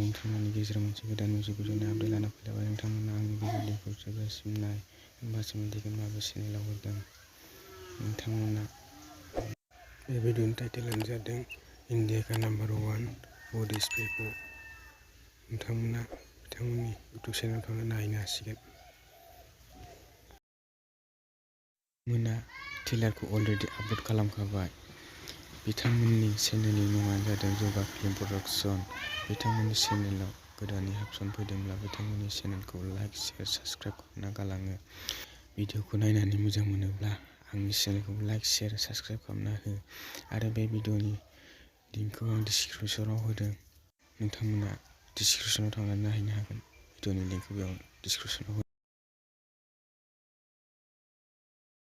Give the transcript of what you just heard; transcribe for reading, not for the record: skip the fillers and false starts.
नोंथांमोननि गेजेराव मोनसे गोदान मिउजिक भिडिअनि आपडेट लाना फैलायबाय। नोंथांमोना आंनि बे भिडिअखौ जोबजासिम नाय, होमबासो मिन्थिगोन माबे चेनेलाव हरदों। नोंथांमोना बे भिडिअनि टाइटेलानो जादों इन्डिया का नम्बर 1 बडी स्प्रे खौ नोंथांमोना बिथांमोननि इउटिउब चेनेलाव थांना नायनो हासिगोन। मोना ट्रेलारखौ अलरेडि आपल'ड खालामखाबाय। बिथांमोननि चेनेलनि मुङानो जादों जगा फिल्म प्रडाक्शन। बिथांमोननि चेनेलाव गोदानै हाबसन फैदोंब्ला बिथांमोननि चेनेलखौ लाइक, शेयार, साबस्क्राइब खालामना गालाङो। भिडिअखौ नायनानै मोजां मोनोब्ला आंनि चेनेलखौ लाइक, शेयार, साबस्क्राइब खालामना हो आरो बे भिडिअनि लिंकखौ आं डिसक्रिपसनाव होदों। नोंथांमोना डिसक्रिपसनाव थांनानै नायहैनो हागोन। भिडिअनि लिंकखौ बेयाव डिसक्रिपसनाव होदों।